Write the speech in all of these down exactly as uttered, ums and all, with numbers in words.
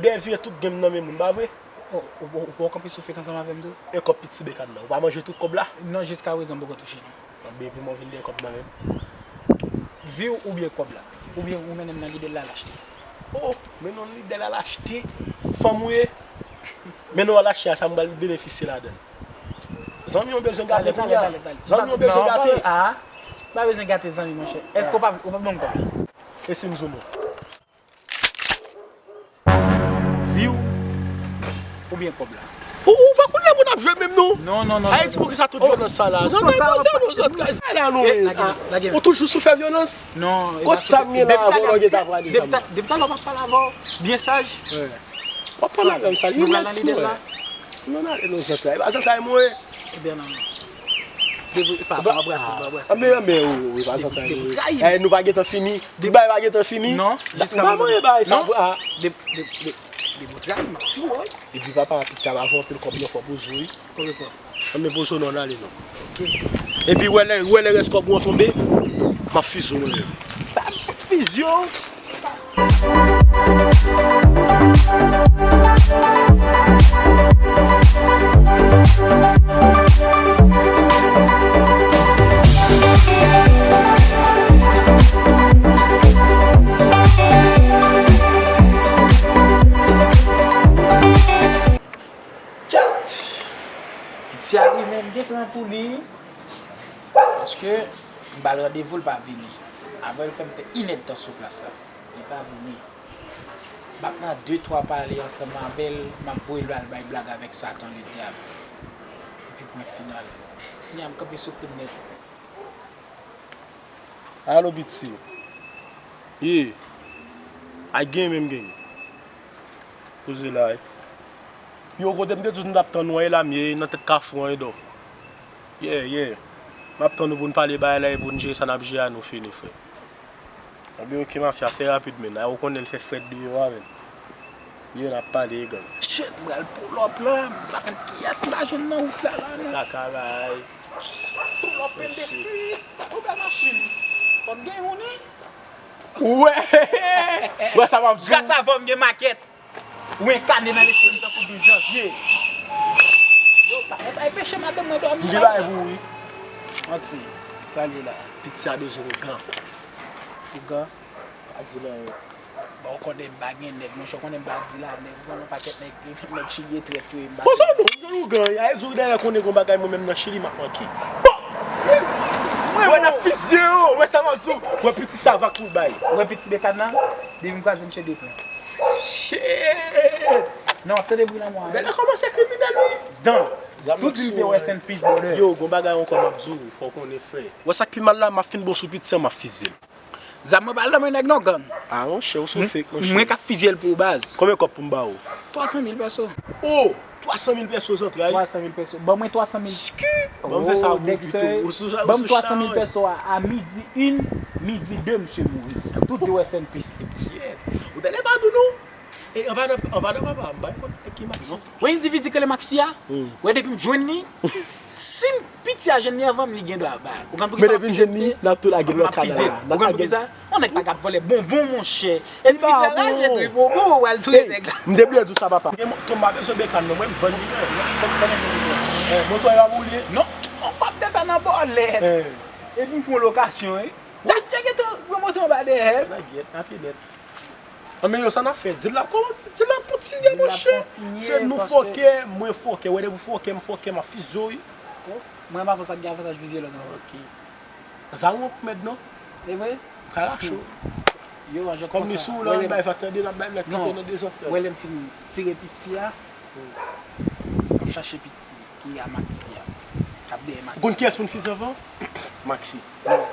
Dèyè vire tout game nan men moun, pa vre? Oh, ou, ou, ou poko kanpe sou frekan ansanm avè m tou? E kòb piti bekan nan, ou pa manje tout kòb la? Non, jiskaprezan m poko touche non. Anben, epi mwen vin dèyè kòb nan men m. Vi w oubyen kòb la? Oubyen ou mennen m nan lide l la lachte? Oh, mennen w nan lide l la lachte? Fanm ou ye? Mennen w al achte a, sa m pral benefisye ladan l. Zanmi w bezwen gate kounye a. Zanmi w bezwen gate. Ah, pa bezwen gate zanmi, monchè. Èske ou pa, ou pa ban m kòb la? E si m zoom ou? Vi w oubyen kòb la? Ou, ou pa konn lè moun ap jwe menm non? Non, non, non. Ayiti, poukisa tout vyolans sa la? Zantray, poze nou, zantray. Sa la nou ye. Ou toujou sou fè vyolans? Non. Kot sa m gen la avè w, ou gen ta prale sa m nan? Depi talè w ap pale avè w byen saj. W ap pale avè m saj, relax pou mwen. Non, ale non, zantray. E pa zantray mwen ye. Ebyen non. Depi pa, pa anbrase, pa anbrase. Anben, anben, ou, ou pa zantray. Depi trayi. Eh, nou pa gentan fini. Tout bagay pa gentan fini. Non, jiska prezan. Pa manyen bagay sa vre. De, de, de, depi w trayi, m ap tiye w, wi. Epi papa, piti a pa fè anpil kòb non, fò poze w, wi. Konbyen kòb? Anben poze w non, n ale non. Ok. Epi wè lè, wè lè rès kòb ou an tonbe, m ap fize w mwen menm. Pa m fout fize w. Chat! Piti a li menm gen plan pou li. Paske m ba l randevou, l pa vini. Apre l fè m fè inèdtan sou plas la. Li pa vini. M ap nan de twa pale ansanm avè l, m ap voye l al bay blag avèk Satan, ledyab. Epi pwen final. Kounye a m kanpe sou krim nèt. Alo, piti. Ye. A gen menm gen. Poze la, wi. Yo, kote m te di w m t ap tann ou an, e la m ye, nan tèt kafou an, e dò. Yeah, yeah. M ap tann ou pou n pale bagay la e pou n jere sa n ap jere a, nou fini, frè. Anben, oke, mafya, fè rapid, menn. A, ou konnen l fè frèt deyò a, menn. Yo, n ap pale, gang. Shit, m pral pull up la. M pa konn kiyès m ta jwenn nan wout la, la, non. Kaka bay. Pull up in the street. Ou bèl machin. Fò m gen youn, wi. Wè! Wè sa m ap di w. Gras avè w, m gen makèt. Ou enkane nan lespri m tankou douz janvye. Yo, pa fè sa, e peche madanm mwen dòmi. M gen bagay pou ou, wi. Manti, sa l ye la? Piti a bezwen ougan. Ougan? Pa di l anyen. Bon, ou konnen m pa gen nèg, monchè, ou konnen m pa di la, nèg, ou konnen yon pakèt nèg, nèg chilyen trèt, wi, m pa. Bon, sa w bon, m jwenn ougan, a di w dèyè konnen gon bagay mwen menm nan Chili, m ap manke. Bon! Wè, n ap fizye yo, wè sa m ap di w. Wè piti savak pou l bay. Wè piti bekan nan, depi m kwaze m se de pwen. Shit! Non, w ap tande bri lanmò a, wi. Bèlè kòmanse kriminèl, wi. Dan. Tout moun se rest in peace, brother. Yo, gon bagay ankò m ap di w, fò w konnen, frè. Wè sa k pi mal la, m ap fin bon sou piti an, m ap fizye l. Zam mwen pa al nan men nèg non, gang. Ah, monchè, ou sou fake, monchè. Mwen k ap fizye l pou ou, baz. Konbyen kòb pou m ba ou? Twa san mil pèso. Oh! Twa san mil pèso, zantray. Twa san mil pèso. Ban mwen twa san mil. Ski! Ban m fè sa pou ou pito. Ou sou, ou sou chay. Ban m twa san mil pèso a, a midi in, midi de, misye mouri. Tout di rest in peace. Shit. Ou tande pa nou non? E anba nan, anba nan papa, m pa konn ki Maxi. Wè endividi k rele Maxi a? Wè depi m jwenn li, si m piti a jwenn li anvan m, li gen dwa ba. Ou konn poukisa m ap fizye misye? N ap tou lage nan kanal la. Ou konn poukisa? Yon nèg pa ka ap vòlè bonbon, monchè. Epi piti a raje tou, li pran bonbon, w al touye nèg la. M te bliye di w sa, papa. Gen moto, m pa bezwen bekan non, mwen m vann li non. Moto a pa pou li? Non, on kòb te fè nan bòlèt. Epi m pran lokasyon, wi. Tap te gentan pran moto anba dèyè. Nan gyèt, apye nèt. Anben yo, sa n ap fè? Di l la kòman? Di l la kontinye, monchè. Se nou fòkè, mwen fòkè. Wè depi w fòkè, m fòkè, m ap fizye w, wi. Oh, mwen pa fè sa k gen avantaj fizye lòt ankò. Ok. Zam ou p mèt non. E vre? Karacho. Yo, an jèt konsa. Kòm li sou la, bay vak nan de, n ap bay lèt kite nan dezòd. Wè lè m fin tire piti a, m ap chache piti ki a Maxi a. K ap dèyè Maxi. Konn kiyès pou n fizye anvan? Maxi. Non.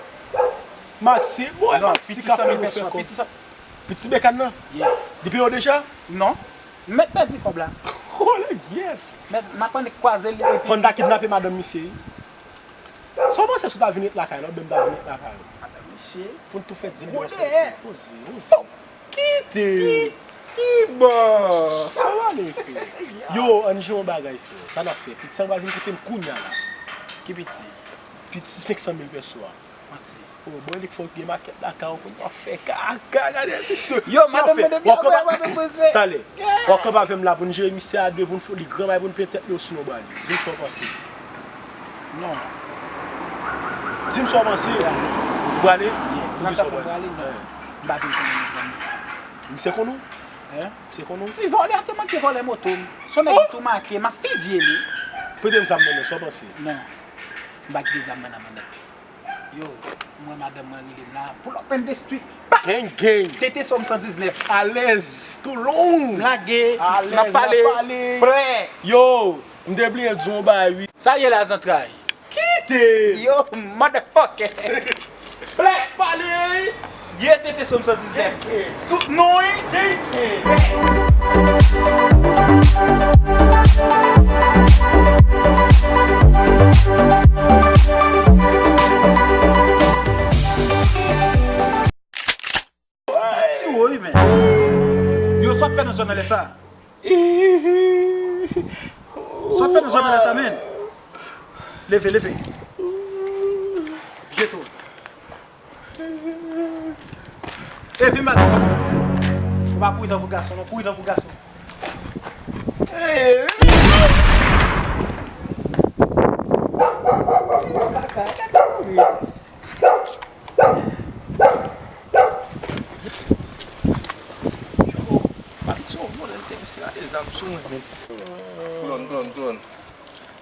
Maxi, bò, Maxi ka fè nou fè kòb. Piti sa. Piti bekan nan? Yeah. Li peye w deja? Non. M mèt pèdi kòb la. Oh, le gyèf! Mèt, m ap annik kwaze li epi. Fò n ta kidnape madanm misye, wi. Sa w panse si w ta vin ret lakay la, oubyen m ta vin ret lakay ou? Madanm misye. Pou n tou fè di m yon sèl fwa. Poze, poze. Kite! Ki, ki bon! Sa w ale, frè? Yo, ann jwe yon bagay, frè. Sa n ap fè? Piti sa pral vin kote m kounya la. Ki piti? Piti senk san mil pèso a. Manti. Oh, bon, li k fè w gen makèt lakay ou konn w ap fè kaka, gade misye. Yo, sa w madanm fè? Mwen depi apre madanm mwen se. Talè. W ap kanpe avè m la pou n jere misye a de pou n fè li gran bay pou n peye tèt li osnon w prale. Di m sa w panse. Non. Di m sa w panse. Ou prale? Ou gen sa w prale? Non. M pa vin konnen mezanmi. Misye konn ou? Hein? Misye konn ou? Ti vòlè a te manke vòlè moto m. Se yon nèg ki tou make, m ap fizye li. Prete m zam nan non, sa w panse? Non. M pa kite zam nan nan men nèg. Yo, mwen madanm mwen rele m la. Pull up in the street. Pa! Gang, gang. Tete Sòm san diznèf. Alèz, tou long. Lage. Alèz, n ap pale. Prè. Yo, m te bliye di w yon bagay, wi. Sa ye la, zantray? Kite! Yo, motherfucker! Black pale! Ye tete Sòm san diznèf. Tout non, wi. Ti woy, men. Yo, sa w ap fè nan zòn nan lè sa? Sa w ap fè nan zòn nan lè sa, men? Leve, leve. Jete w. E, vin bat. Ou pa kouri tankou gason, non. Kouri tankou gason. Ti kaka, gade kouri. Yo, papi, se yon vòlè, l te misye rale zam sou mwen, men. Klòn, klòn, klòn.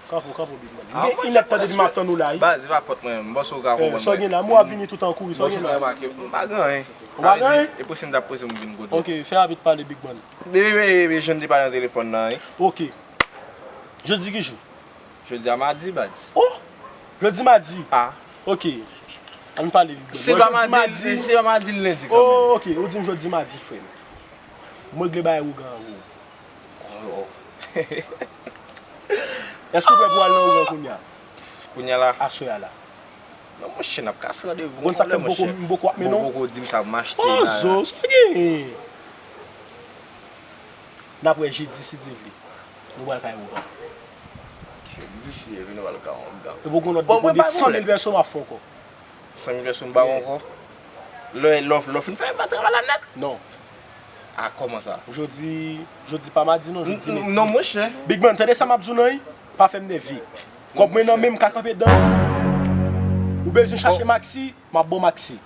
Kanpe w, kanpe w, big man. M gen inèdtan depi m ap tann ou la, wi. Baz, se pa fòt mwen, m panse w ka konprann mwen. Sa w gen la, m wè w ap vini tout an kouri, sa w gen la. M pa gen anyen. Ou pa gen anyen? E pou si m t ap prese m vin kote w. Ok, fè rapid pale, big man. Bebe, bebe, bebe, jan n te pale nan telefòn nan, wi. Ok. Jodi ki jou? Jodi a madi, baz. Oh! Jodi madi? A. Ok. Ann pale, big man. Se pa madi, se pa madi, lendi kanmenm. Oh, ok. Ou di m jodi madi, frè m. M regle bagay ougan an, gwo. Oh. Èske w prè pou al nan ougan kounye a? Kounye a la? Aswè a la. Non, monchè, n ap kase randevou. Ou konn sa k fè m poko, m poko ap mennen w? Bon, poko di m sa m achte la. Oh, zo, sa w genyen? N ap wè jedi, si Dye vle. Nou pral kay ougan. Jedi, si Dye vle, nou pral kay ougan. Epi w gen lòt depo de san mil pèso m ap fè ankò. San mil pèso m ba w ankò? Lè, lè w, lè w fin fè, pa travay la nèt? Non. A, kòman sa? Jodi, jodi pa madi non, jodi mèkredi. Non, monchè. Big man, tande sa m ap di w nan, wi. Pa fè m nève. Kòb mwen nan men m ka kanpe dan. Ou bezwen chache Maxi, m ap ba w Maxi.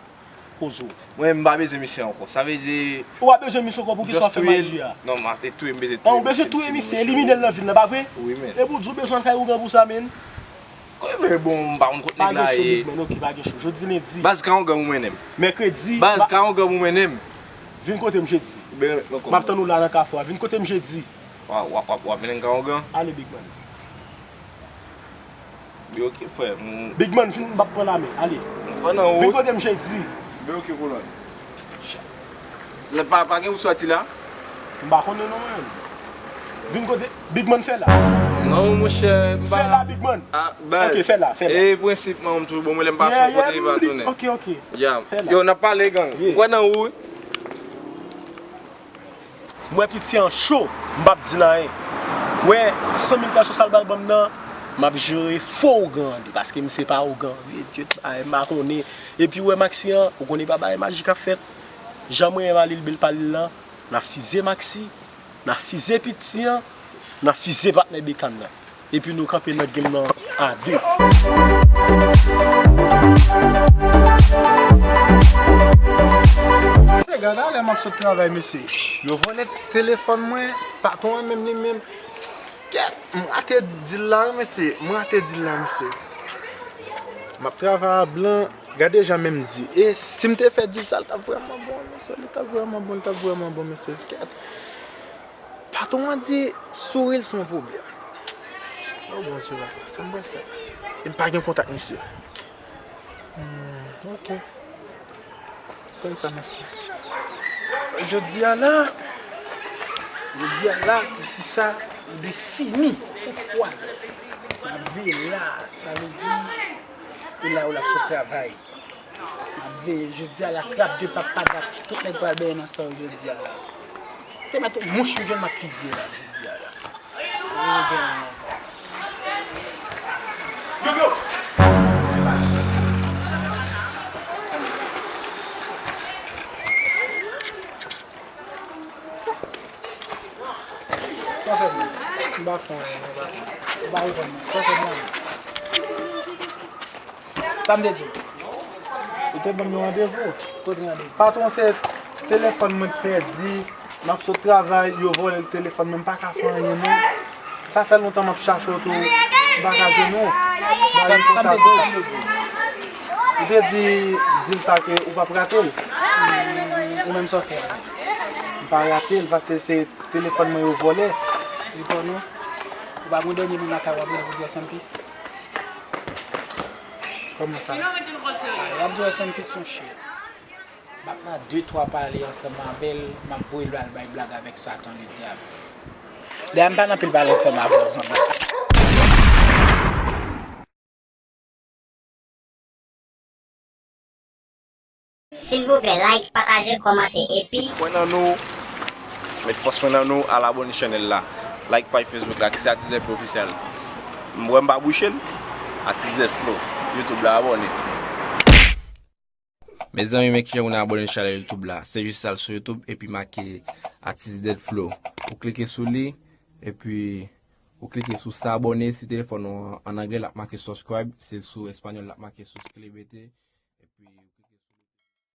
Poze w. Mwen, m pa bezwen misye ankò. Sa vle di. Ou pa bezwen misye ankò, poukisa w ap fè maji a? Non, m ap touye, m bezwen touye misye. An, ou bezwen touye misye, elimine l nan vil nan, pa vre? Wi, men. Epi w di w bezwen al kay ougan pou sa, men. Wi, men bon, m pa konn kot nèg la ye. Pa gen cho, big man, ok, pa gen cho. Jodi lendi. Baz, kay ougan pou mennen m. Mèkredi. Baz, kay ougan pou mennen m. Vin kote m jedi. M ap tann ou la nan kafou a. Vin kote m jedi. W ap, w ap, w ap mennen m kay ougan? Ale, big man. Yo, ok, frè. Big man, vin, m ap pran lame. Ale. M pran nan wout. Vin kote m jedi. Yo, ok, kolòn. Lè pa, pa gen ou sòti la? M pa konnen non, mwen. Vin kote, big man, fè la. Non, monchè, m pa. Fè la, big man. Ah, baz. Ok, fè la, fè la. E prensip, man, m toujou bon, mwen lè m pase yon kote, e pa tounen. Ok, ok. Ya. Fè la. Yo, n ap pale, gang. M kwè nan ou, wi. M wè piti an cho, m p ap di l anyen. Wè, san mil pèso sa l pral ban m nan, m ap jere fo ougan li, paske misye pa ougan, vye djèt, bagay m pa konnen. Epi wè Maxi an, ou konnen pa bagay majik k ap fèt. Jan mwen renmen ale l bèl pale l lan, n a fize Maxi, n a fize piti an, n a fize patnè Bekan nan. Epi nou kanpe nan game nan a de. Se gade a lè m ap sot travay, mesye. Yo vòlè telefòn mwen, patwon an menm li menm. Kèt, m rate deal la, wi, mesye. M rate deal la, mesye. M ap travay a blan. Gade jan menm di. E si m te fè deal sa, li t ap vrèman bon, mesye. Li t ap vrèman bon, li t ap vrèman bon, mesye. Kèt. Patwon an di souri l se yon pwoblèm. O Bondye, papa, sa m pral fè la? E m pa gen kontak misye. Hmm, ok. Konn sa, mesye. Jodi a la, jodi a la, di sa, li fini pou fwa. N ap veye la, sa vle di, e la yo l ap sot travay. M ap veye jodi a la, trap de papa dat, tout nèg pral benyen nan san yo jodi a la. Te mèt yon mouch m jwenn m ap fizye la jodi a la. Yo, yo. Sa fè m? M pa fè anyen, non, patwon. Ou pa reponn mwen. Sa fè m la? Sa m te di w? Ou te ban m yon randevou. Kot randevou? Patwon, se telefòn mwen k pèdi. M ap sot travay, yo vòlè telefòn mwen, m pa ka fè anyen, non. Sa fè lontan m ap chache w tou, m pa ka jwenn ou. Sa, sa m te di, sa m te di? Ou te di, di l sa ke ou p ap rate l. Ou menm sa w fè? M pa rate l, paske se telefòn mwen yo vòlè. Telefòn ou? Ou pa gon dènye moun lakay w ap rele pou di rest in peace? Kòman sa? Ah, y ap di rest in peace, monchè. M ap nan de twa pale ansanm avè l, m ap voye l al bay blag avèk Satan, ledyab. Dayè, m pa nan pil pale ansanm avè w, zanmi. Silvouplè, like, pataje, kòmante, epi. Kwè nan nou, met fòs mwen nan nou, al abòne chanèl la. Like paj Facebook la, ki se Atis Zed Flow Official. M wè m pa bouche l, Atis Zed Flow, YouTube la, abòne. Mezanmi, men kijan pou n abòne chanèl YouTube la. Se jis al sou YouTube epi make Atis Zed Flow. Ou klike sou li, epi ou klike sou sa abòne. Si telefòn ou an, an anglè, l ap make subscribe. Si l sou espanyòl, l ap make suscríbete. Epi